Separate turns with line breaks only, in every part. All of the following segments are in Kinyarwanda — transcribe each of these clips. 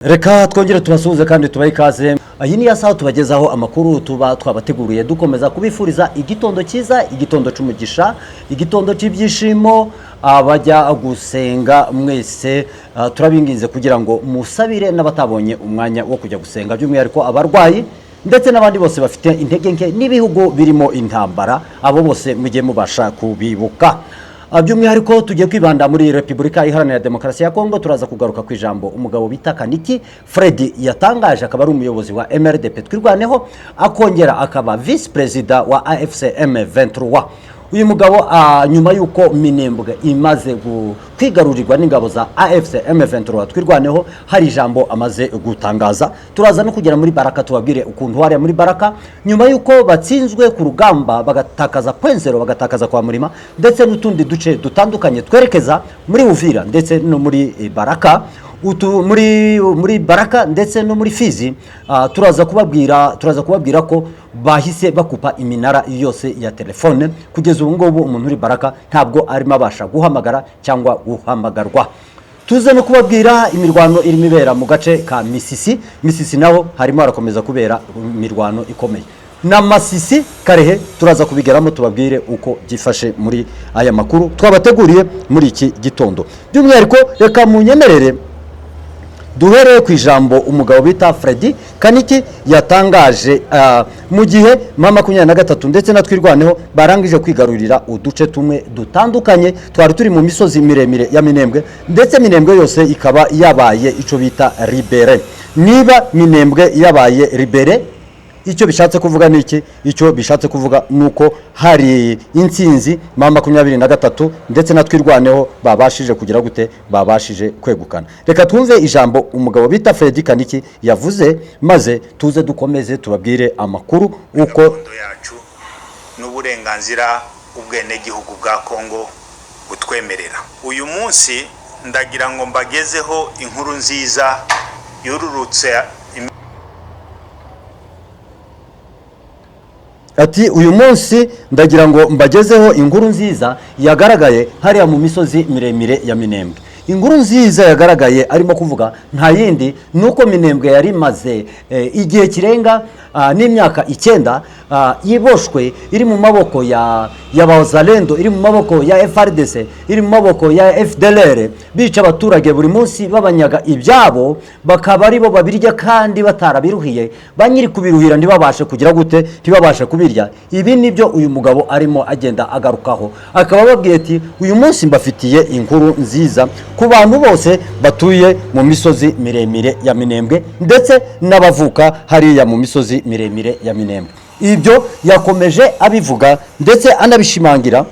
Reka twongere tubasuhuze kandi tubahe ikaze. Iyi ni ya saha tubagezaho amakuru tuba twabateguriye, dukomeza kubifuriza igitondo cyiza, igitondo cy'umugisha, igitondo cy'ibyishimo. Abajya gusenga mwese, turabinginze kugira ngo musabire n'abatabonye umwanya wo kujya gusenga, by'umwihariko abarwayi ndetse n'abandi bose bafite intege nke n'ibihugu birimo intambara. Abo bose mujye mubasha kubibuka. By'umwihariko tugiye kwibanda muri Repubulika Iharanira Demokarasi ya Kongo. Turaza kugaruka ku ijambo umugabo bita Kaniki Fred yatangaje, akaba ari umuyobozi wa MRDP Twirwaneho, akongera akaba visi perezida wa AFC M23. Uyu mugabo, nyuma y'uko Minembwe imaze kwigarurirwa n'ingabo za AFC M23 Twirwaneho, hari ijambo amaze gutangaza. Turaza no kugera muri Baraka, tubabwire ukuntu hariya muri Baraka, nyuma y'uko batsinzwe ku rugamba, bagatakaza Point Zéro, bagatakaza kwa Murima ndetse n'utundi duce dutandukanye twerekeza muri Uvira ndetse no muri Baraka, utu muri Baraka ndetse no muri Fizi, turaza kubabwira ko bahise bakupa iminara yose ya telefone. Kugeza ubu ngubu umuntu uri Baraka ntabwo arimo abasha guhamagara cyangwa guhamagarwa. Tuze no kubabwira imirwano irimo ibera mu gace ka Misisi. Misisi naho harimo harakomeza kubera imirwano ikomeye na Masisi, Karehe. Turaza kubigeramo tubabwire uko byifashe muri aya makuru twabateguriye muri iki gitondo. By'umwihariko reka munyemerere duhereye ku ijambo umugabo bita Freddy Kaniki yatangaje, mu gihe M23 ndetse na Twirwaneho barangije kwigarurira uduce tumwe dutandukanye twari turi mu misozi miremire ya Minembwe, ndetse Minembwe yose ikaba yabaye icyo bita libérée. Niba Minembwe yabaye libérée, icyo bishatse kuvuga ni iki? Icyo bishatse kuvuga ni uko hari intsinzi M23 ndetse na Twirwaneho babashije kugira gute? Babashije kwegukana. Reka twumve ijambo umugabo bita Freddy Kaniki yavuze, maze tuze dukomeze tubabwire amakuru uko
Gakondo yacu n'uburenganzira ubwenegihugu bwa Kongo butwemerera. Uyu munsi ndagira ngo mbagezeho inkuru nziza yururutse.
Ati: "Uyu munsi ndagira ngo mbagezeho inkuru nziza yagaragaye hariya mu misozi miremire ya Minembwe." Inkuru nziza yagaragaye arimo kuvuga nta yindi, ni uko Minembwe yari imaze igihe kirenga n'imyaka 9 iboshwe, iri mu maboko ya Bazalendo, iri mu maboko ya FARDC, iri mu maboko ya FDLR, bica abaturage buri munsi, babanyaga ibyabo, bakaba aribo babirya kandi batarabiruhiye, ba nyiri kubiruhira ntibabashe kugira gute? Ntibabashe kubirya. Ibi nibyo uyu mugabo arimo agenda agarukaho, akaba ababwiye ati: "Uyu munsi mbafitiye inkuru nziza ku bantu bose batuye mu misozi miremire ya Minembwe ndetse n'abavuka hariya mu misozi miremire ya Minembwe." Ibyo yakomeje abivuga ndetse anabishimangira,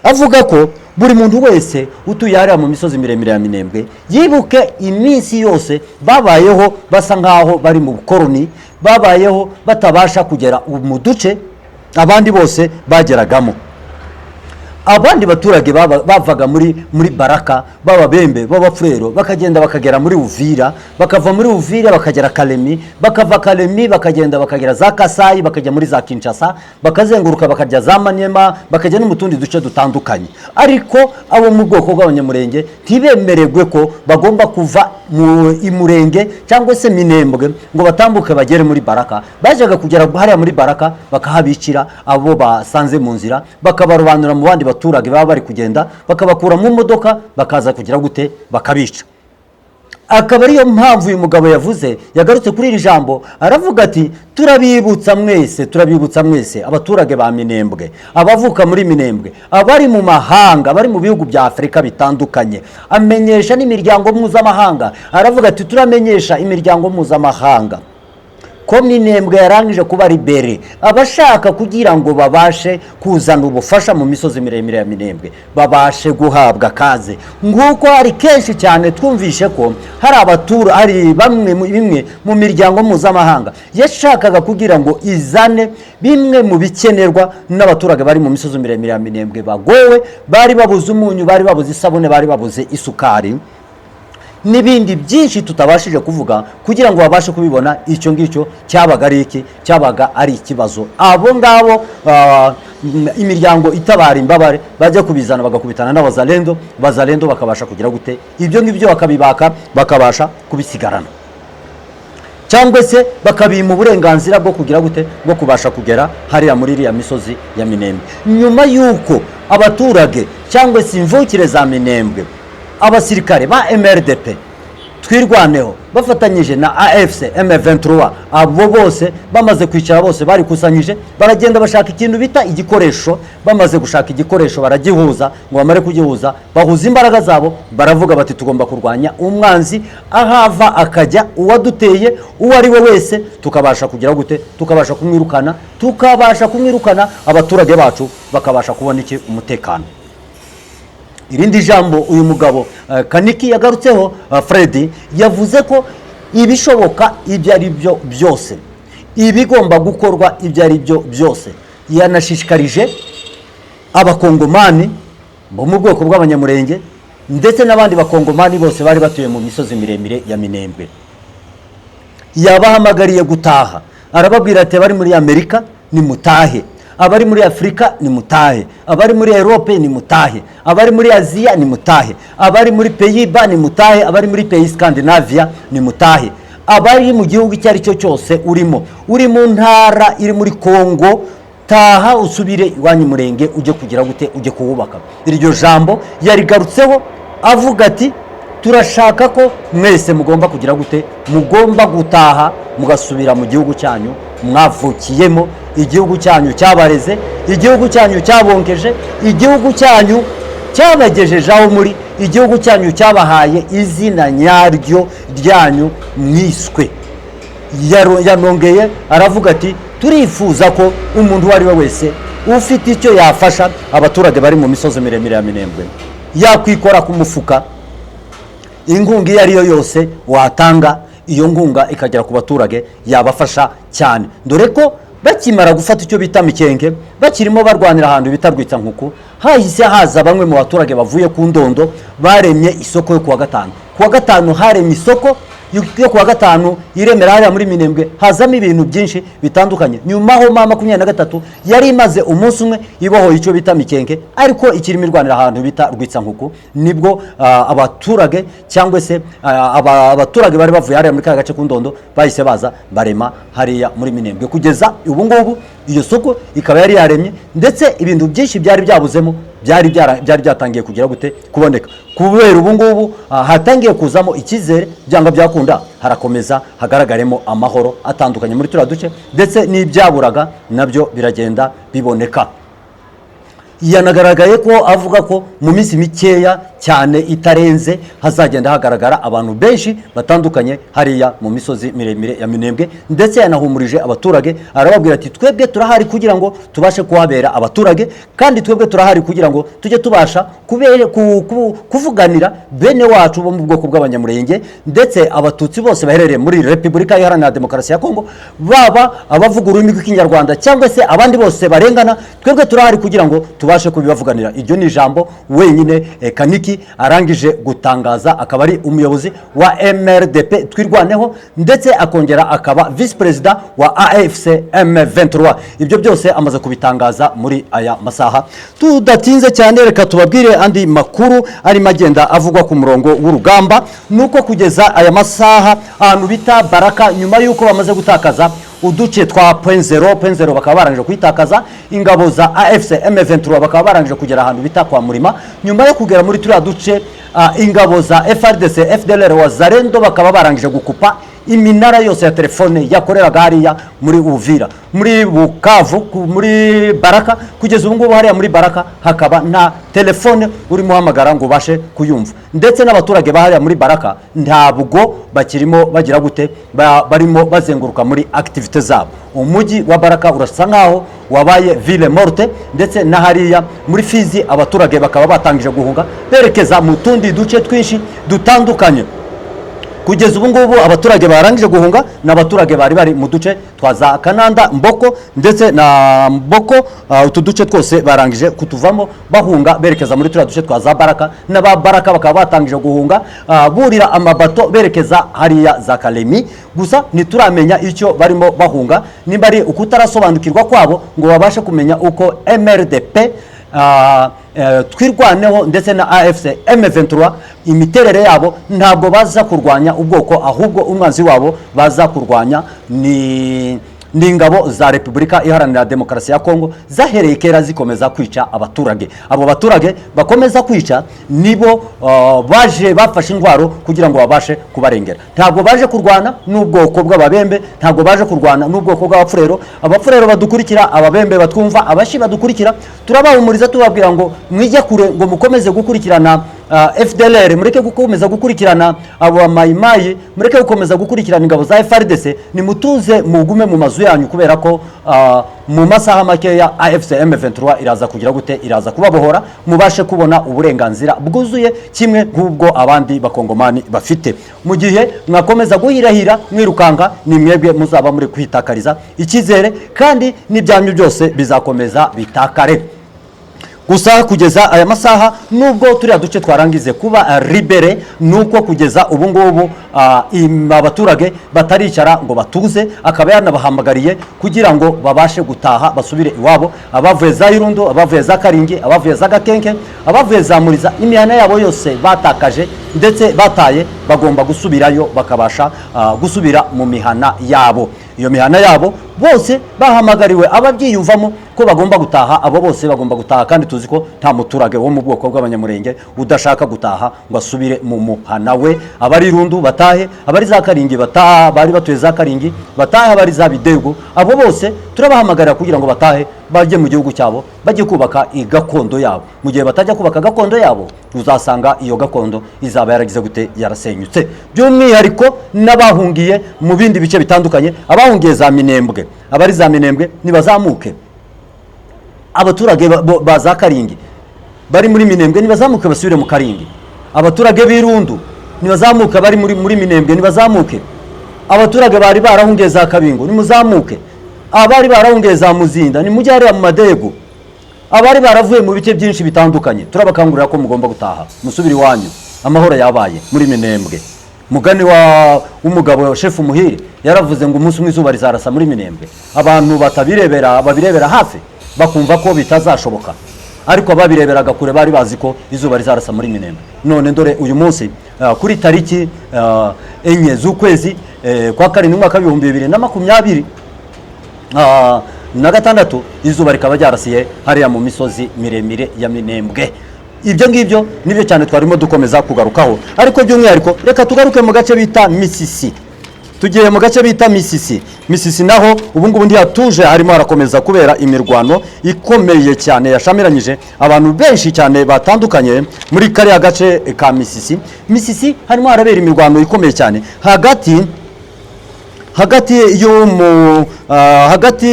avuga ko buri muntu wese utuye hariya mu misozi miremire ya Minembwe yibuke iminsi yose babayeho basa nk'aho bari mu bukoroni, babayeho batabasha kugera mu duce abandi bose bageragamo. Abandi baturage bavaga muri Baraka, b'Ababembe, b'Abafurero, bakagenda bakagera muri Uvira, bakava muri Uvira bakagera Kalemi, bakava Kalemi bakagenda bakagera za Kasayi, bakajya muri za Kinshasa, bakazenguruka bakajya za Maniema, bakajya no mu tundi duce dutandukanye. Ariko abo mu bwoko bw'Abanyamurenge ntibemererwe ko bagomba kuva mu Imurenge cyangwa se Minembwe ngo batambuke bagere muri Baraka. Bajyaga kugera hariya muri Baraka bakahabicira abo basanze mu nzira, bakabarobanura mu bandi baturage baba bari kugenda, bakabakura mu modoka, bakaza kugira gute? Bakabica. Akaba ariyo mpamvu uyu mugabo yavuze, yagarutse kuri iri jambo, aravuga ati: "Turabibutsa mwese, turabibutsa mwese abaturage ba Minembwe, abavuka muri Minembwe, abari mu mahanga, abari mu bihugu bya Afurika bitandukanye." Amenyesha n'imiryango mpuzamahanga, aravuga ati: "Turamenyesha imiryango mpuzamahanga ko Minembwe yarangije kuba libérée. Abashaka kugira ngo babashe kuzana ubufasha mu misozi miremire ya Minembwe babashe guhabwa kaze." Nguko hari kenshi cyane twumvishe ko hari abatura, hari bamwe bimwe mu miryango mpuzamahanga yashakaga kugira ngo izane bimwe mu bikenerwa n'abaturage bari mu misozi miremire ya Minembwe bagowe, bari babuze umunyu, bari babuze isabune, bari babuze isukari n'ibindi byinshi tutabashije kuvuga, kugira ngo babashe kubibona. Icyo ngicyo cyabaga ari iki? Cyabaga ari ikibazo. Abo ngabo, imiryango itabara imbabare, bajya kubizana bagakubitana n'Abazalendo, Bazalendo bakabasha kugira gute? Ibyo ngibyo bakabibaka, bakabasha kubisigarana. Cyangwa se bakabima uburenganzira bwo kugira gute? Bwo kubasha kugera hariya muri iriya misozi ya Minembwe. Nyuma y'uko abaturage cyangwa se imvukire za Minembwe, abasirikare ba MRDP Twirwaneho bafatanyije na AFC M23, abo bose bamaze kwicara, bose barikusanyije, baragenda bashaka ikintu bita igikoresho. Bamaze gushaka igikoresho baragihuza. Ngo bamare kugihuza, bahuza imbaraga zabo, baravuga bati: "Tugomba kurwanya umwanzi ahava akajya, uwaduteye uwo ari we wese, tukabasha kugira gute? Tukabasha kumwirukana, tukabasha kumwirukana, abaturage bacu bakabasha kubona iki? Umutekano." Irindi jambo uyu mugabo Kaniki yagarutseho, Freddy, yavuze ko ibishoboka ibyo ari byo byose, ibigomba gukorwa ibyo ari byo byose, yanashishikarije Abakongomani bo mu bwoko bw'Abanyamurenge ndetse n'abandi Bakongomani bose bari batuye mu misozi miremire ya Minembwe. Yabahamagariye gutaha, arababwira ati: "Abari muri Amerika nimutahe, abari muri Afurika nimutahe, abari muri Europe nimutahe, abari muri Aziya nimutahe, abari muri Pays-Bas nimutahe, abari muri pays Scandinavia nimutahe, abari mu gihugu icyo ari cyo cyose urimo, uri mu ntara iri muri Kongo, taha usubire iwanyu murenge, ujye kugira gute? Ujye kuwubaka." Iryo jambo yarigarutseho avuga ati: "Turashaka ko mwese mugomba kugira gute? Mugomba gutaha mugasubira mu gihugu cyanyu mwavukiyemo, igihugu cyanyu cyabareze, igihugu cyanyu cyabonkeje, igihugu cyanyu cyabagejeje aho muri, igihugu cyanyu cyabahaye izina nyaryo ryanyu mwiswe." Yanongeye aravuga ati: "Turifuza ko umuntu uwo ari we wese ufite icyo yafasha abaturage bari mu misozi miremire ya Minembwe yakwikora ku mufuka, inkunga iyo ari yo yose watanga, iyo nkunga ikagera ku baturage, yabafasha cyane." Dore ko bakimara gufata icyo bita Mikenke, bakirimo barwanira ahantu bita Rwitsankuku, hahise haza bamwe mu baturage bavuye ku Ndondo, baremye isoko yo kuwa gatanu. Kuwa gatanu haremye isoko yo kuwa gatanu, iremera hariya muri Minembwe, hazamo ibintu byinshi bitandukanye. Nyuma aho M23 yari imaze umunsi umwe ibohoye icyo bita Mikenke, ariko ikirimo irwanira ahantu bita Rwitsankuku, nibwo abaturage cyangwa se abaturage bari bavuye hariya muri ka gace ku Ndondo bahise baza barema hariya muri Minembwe. Kugeza ubu ngubu iyo soko ikaba yari yaremye, ndetse ibintu byinshi byari byabuzemo byari byatangiye kugira gute? Kuboneka. Kubera ubu ngubu hatangiye kuzamo icyizere, byanga byakunda harakomeza hagaragaremo amahoro atandukanye muri turiya duce, ndetse n'ibyaburaga nabyo biragenda biboneka. Yanagaragaye ko avuga ko mu minsi mikeya cyane itarenze hazagenda hagaragara abantu benshi batandukanye hariya mu misozi miremire ya Minembwe. Ndetse yanahumurije abaturage, arababwira ati: "Twebwe turahari kugira ngo tubashe kuhabera abaturage, kandi twebwe turahari kugira ngo tujye tubasha kuvuganira bene wacu bo mu bwoko bw'Abanyamurenge, ndetse Abatutsi bose baherereye muri Repubulika Iharanira Demokarasi ya Kongo, baba abavuga ururimi rw'Ikinyarwanda cyangwa se abandi bose barengana, twebwe turahari kugira ngo tubashe kubibavuganira." Iryo ni ijambo wenyine Kaniki arangije gutangaza, akaba ari umuyobozi wa MRDP Twirwaneho, ndetse akongera akaba visi perezida wa AFC M23. Ibyo byose amaze kubitangaza muri aya masaha. Tudatinze cyane, reka tubabwire andi makuru arimo agenda avugwa ku murongo w'urugamba. Nuko kugeza aya masaha ahantu bita Baraka, nyuma y'uko bamaze gutakaza uduce twa Point Zero, Point Zero bakaba barangije kuyitakaza, ingabo za AFC M23 bakaba barangije kugera ahantu bita kwa Murima. Nyuma yo kugera muri turiya duce, ingabo za FARDC, FDLR, Wazalendo bakaba barangije gukupa iminara yose ya telefone yakoreraga hariya muri Uvira, muri Bukavu, muri Baraka. Kugeza ubu ngubu hariya muri Baraka hakaba nta telefone urimo uhamagara ngo ubashe kuyumva, ndetse n'abaturage ba hariya muri Baraka ntabwo bakirimo bagira gute? Barimo bazenguruka muri activités zabo. Umujyi wa Baraka urasa nkaho wabaye ville morte. Ndetse na hariya muri Fizi abaturage bakaba batangije guhunga berekeza mu tundi duce twinshi dutandukanye. Kugeza ubu ngubu abaturage barangije guhunga ni abaturage bari bari mu duce twa za Kananda, Mboko ndetse na Mboko. Utu duce twose barangije kutuvamo bahunga berekeza muri turiya duce twa za Baraka. N'aba Baraka bakaba batangije guhunga, burira amabato berekeza hariya za Kalemi. Gusa ntituramenya icyo barimo bahunga, nimba ari ukutarasobanukirwa kwabo ngo babashe kumenya uko MRDP Twirwaneho ndetse na AFC M23. Imiterere yabo, ntabwo baza kurwanya ubwoko, ahubwo umwanzi wabo baza kurwanya ni ingabo za Repubulika Iharanira Demokarasi ya Kongo zahereye kera zikomeza kwica abaturage. Abo baturage bakomeza kwica nibo baje bafashe intwaro kugira ngo babashe kubarengera. Ntabwo baje kurwana n'ubwoko bw'Ababembe, ntabwo baje kurwana n'ubwoko bw'Abapfurero. Abapfurero badukurikira, Ababembe batwumva, Abashi badukurikira, turabahumuriza, tubabwira ngo mwijye kure, ngo mukomeze gukurikirana FDLR, mureke gukomeza gukurikirana abo Mayimayi, mureke gukomeza gukurikirana ingabo za FARDC, nimutuze, mugume mu mazu yanyu, kubera ko mu masaha makeya AFC M23 iraza kugira gute? Iraza kubabohora, mubashe kubona uburenganzira bwuzuye kimwe nk'ubwo abandi Bakongomani bafite. Mu gihe mwakomeza guhirahira mwirukanka, ni mwebwe muzaba muri kwitakariza icyizere, kandi n'ibyanyu byose bizakomeza bitakare. Gusa kugeza aya masaha, nubwo turiya duce twarangize kuba libéré, nuko kugeza ubu ngubu abaturage bataricara ngo batuze. Akaba yanabahamagariye kugira ngo babashe gutaha, basubire iwabo: abavuye za Irundu, abavuye za Karingi, abavuye za Gakenke, abavuye za Muriza, imihana yabo yose batakaje ndetse bataye, bagomba gusubirayo, bakabasha gusubira mu mihana yabo. Iyo mihana yabo bose bahamagariwe, ababyiyumvamo ko bagomba gutaha, abo bose bagomba gutaha. Kandi tuzi ko nta muturage wo mu bwoko bw'Abanyamurenge udashaka gutaha ngo asubire mu muhana we. Abari Irundu batahe, abari za Karingi bataha, bari batuye za Karingi batahe, abari za Bidego, abo bose turabahamagarira kugira ngo batahe, bajye mu gihugu cyabo, bajye kubaka gakondo yabo. Mu gihe batajya kubaka gakondo yabo, uzasanga iyo gakondo izaba yaragize gute? Yarasenyutse. By'umwihariko n'abahungiye mu bindi bice bitandukanye, abahungiye za Minembwe, abari za Minembwe nibazamuke. Abaturage ba za Karingi bari muri Minembwe nibazamuke, basubire mu Karingi. Abaturage b'Irundu nibazamuke, bari muri Minembwe nibazamuke. Abaturage bari barahungiye za Kabingo nimuzamuke. Abari barahungiye za Muzinda nimujye hariya mu Madego. Abari baravuye mu bice byinshi bitandukanye, turabakangurira ko mugomba gutaha, musubire iwanyu, amahoro yabaye muri Minembwe. Mugani wa w'umugabo Shefu Muhire yaravuze ngo umunsi umwe izuba rizarasa muri Minembwe. Abantu batabirebera, babirebera hafi bakumva ko bitazashoboka, ariko ababireberaga kure bari bazi ko izuba rizarasa muri Minembwe. None dore uyu munsi, kuri tariki 4 z'ukwezi kwa karindwi, umwaka w'2026, izuba rikaba ryarasiye hariya mu misozi miremire ya Minembwe. Ibyo ngibyo nibyo cyane twarimo dukomeza kugarukaho, ariko by'umwihariko reka tugaruke mu gace bita Misisi. Tugiye mu gace bita Misisi. Misisi naho ubu ngubu ntihatuje, harimo harakomeza kubera imirwano ikomeye cyane yashamiranyije abantu benshi cyane batandukanye muri kariya gace ka Misisi. Misisi harimo harabera imirwano ikomeye cyane hagati y'umu hagati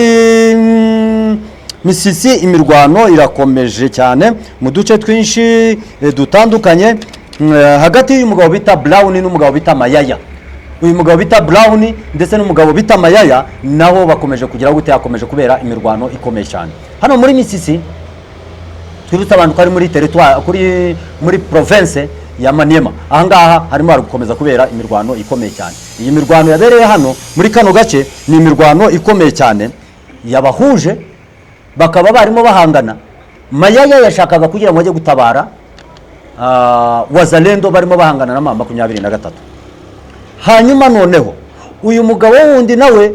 Misisi. Imirwano irakomeje cyane mu duce twinshi dutandukanye, hagati y'umugabo bita Brown n'umugabo bita Mayaya. Uyu mugabo bita Brown ndetse n'umugabo bita Mayaya naho bakomeje kugira gute? Hakomeje kubera imirwano ikomeye cyane hano muri Misisi. Twibutse abantu ko ari muri territoire, muri province ya Maniema. Ahangaha harimo hari gukomeza kubera imirwano ikomeye cyane. Iyi mirwano yabereye hano muri kano gace ni imirwano ikomeye cyane yabahuje, bakaba barimo bahangana. Mayaya yashakaga kugira ngo ajye gutabara Wazalendo barimo bahangana na M23. Hanyuma noneho uyu mugabo wundi nawe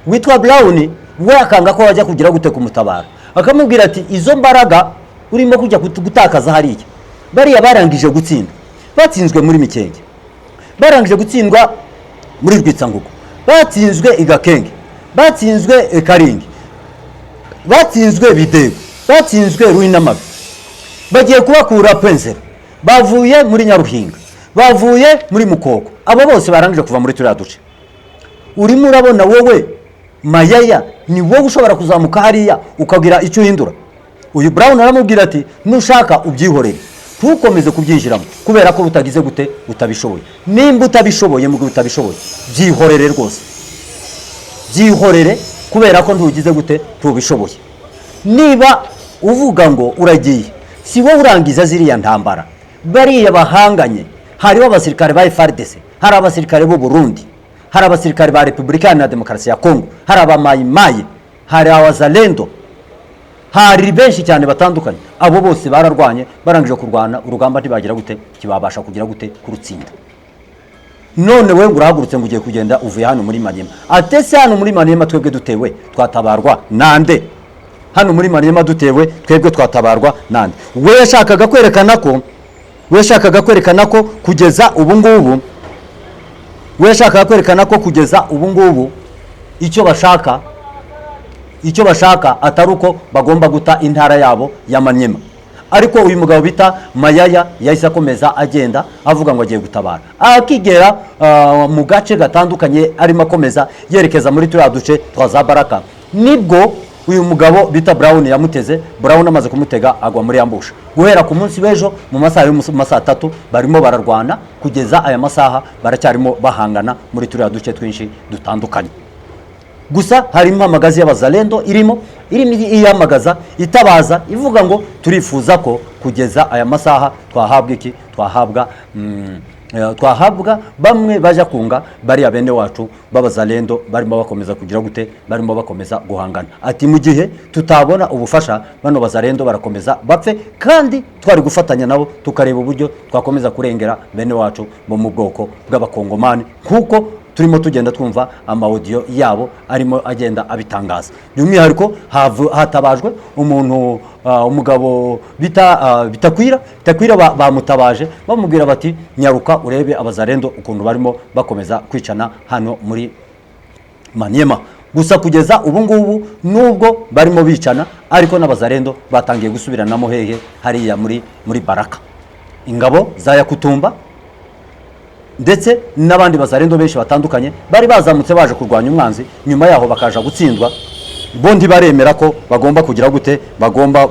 witwa Brown we akanga ko bajya kugira gute? Kumutabara. Akamubwira ati: "Izo mbaraga urimo kujya gutakaza hariya, bariya barangije gutsinda, batsinzwe muri Mikenge, barangije gutsindwa muri Rwitsangugu, batsinzwe i Gakenge, batsinzwe i Karingi, batsinzwe Bidego, batsinzwe Ruinamabi, bagiye kubakura Pwenzero, bavuye muri Nyaruhinga, bavuye muri Mukoko, abo bose barangije kuva muri turiya duce. Urimo urabona wowe Mayaya ni wowe ushobora kuzamuka hariya ukagira icyo uhindura?" Uyu Brown aramubwira ati: "Nushaka ubyihorere, ntukomeze kubyinjiramo, kubera ko utagize gute? Utabishoboye. Nimba utabishoboye, mu gihe utabishoboye, byihorere rwose, byihorere, kubera ko ntugize gute? Ntubishoboye. Niba uvuga ngo uragiye, si wowe urangiza ziriya ntambara. Bariya bahanganye hariho abasirikare ba FARDC, hari abasirikare b'u Burundi, hari abasirikare ba Repubulika Iharanira Demokarasi ya Kongo, hari Abamayimayi, hari Abazalendo." Hari benshi cyane batandukanye. Abo bose bararwanye, barangije kurwana urugamba ntibagira gute, ntibabasha kugira gute kurutsinda. None we ngo urahagurutse ngo ugiye kugenda, uvuye hano muri Maniema. Atese hano muri Maniema twebwe dutewe twatabarwa nande? Hano muri Maniema dutewe twebwe twatabarwa nande? We yashakaga kwerekana ko kugeza ubu ngubu, we yashakaga kwerekana ko kugeza ubu ngubu icyo bashaka atari uko bagomba guta intara yabo ya Maniema. Ariko uyu mugabo bita Mayaya yahise akomeza agenda avuga ngo agiye gutabara. Akigera mu gace gatandukanye arimo akomeza yerekeza muri turiya duce twa za Baraka, nibwo uyu mugabo bita Brown yamuteze. Brown amaze kumutega agwa muri ambush. Guhera ku munsi w'ejo mu masaha yo mu masaha 3 barimo bararwana, kugeza aya masaha baracyarimo bahangana muri turiya duce twinshi dutandukanye. Gusa harimo amagazi y'abazalendo irimo iyamagaza, itabaza, ivuga ngo turifuza ko kugeza aya masaha twahabwa iki, twahabwa bamwe bajya kunga bariya bene wacu b'abazalendo barimo bakomeza kugira gute, barimo bakomeza guhangana. Ati mu gihe tutabona ubufasha, bano bazalendo barakomeza bapfe, kandi twari gufatanya nabo tukareba uburyo twakomeza kurengera bene wacu bo mu bwoko bw'abakongomani, kuko turimo tugenda twumva ama audio yabo arimo agenda abitangaza. By'umwihariko hatabajwe umuntu, umugabo bita Bitakwira. Bitakwira bamutabaje bamubwira bati nyaruka urebe abazarendo ukuntu barimo bakomeza kwicana hano muri Maniema. Gusa kugeza ubu ngubu nubwo barimo bicana, ariko n'abazarendo batangiye gusubiranamo. Hehe? Hariya muri Baraka, ingabo za Yakutumba ndetse n'abandi bazarendo benshi batandukanye bari bazamutse baje kurwanya umwanzi, nyuma yaho bakaja gutsindwa. Bo ntibaremera ko bagomba kugira gute, bagomba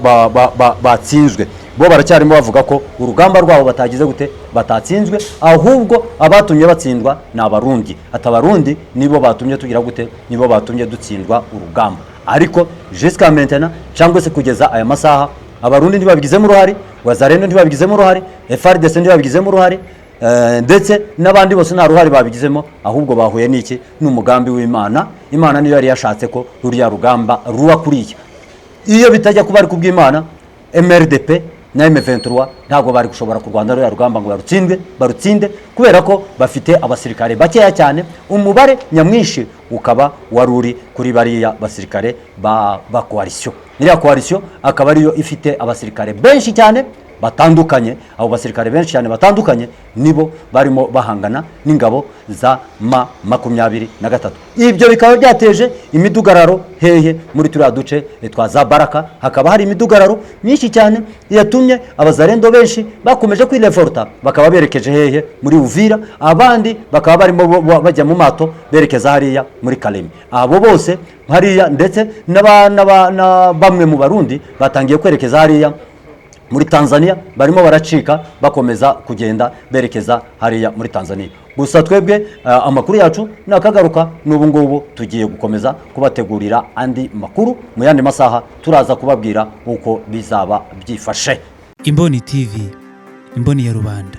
batsinzwe. Bo baracyarimo bavuga ko urugamba rwabo batagize gute, batatsinzwe, ahubwo abatumye batsindwa ni Abarundi. Ati Abarundi nibo batumye tugira gute, nibo batumye dutsindwa urugamba. Ariko jusqu'à maintenant, cyangwa se kugeza aya masaha, Abarundi ntibabigizemo uruhare, Wazarendo ntibabigizemo uruhare, FARDC ntibabigizemo uruhare, ndetse n'abandi bose nta ruhare babigizemo, ahubwo bahuye n'iki? N'umugambi w'Imana. Imana niyo yari yashatse ko ruriya rugamba ruba kuriya. Iyo bitajya kuba ari kubw'Imana, MRDP na M23 ntabwo bari gushobora kurwana ruriya rugamba ngo barutsinde, kubera ko bafite abasirikare bakeya cyane, umubare nyamwinshi ukaba wari uri kuri bariya basirikare ba coalition. Iriya coalition akaba ariyo ifite abasirikare benshi cyane batandukanye. Abo basirikare benshi cyane batandukanye nibo barimo bahangana n'ingabo za M23. Ibyo bikaba byateje imidugararo hehe? Muri turiya duce twa za Baraka hakaba hari imidugararo myinshi cyane yatumye abazarendo benshi bakomeje kwirevolta, bakaba berekeje hehe? Muri Uvira. Abandi bakaba barimo bajya mu mato berekeza hariya muri Kalemi. Abo bose hariya, ndetse na bamwe mu Barundi batangiye kwerekeza hariya muri Tanzania, barimo baracika bakomeza kugenda berekeza hariya muri Tanzania. Gusa twebwe amakuru yacu nakagaruka. N'ubu ngubu tugiye gukomeza kubategurira andi makuru mu yandi masaha, turaza kubabwira uko bizaba byifashe.
Imboni TV, imboni ya rubanda.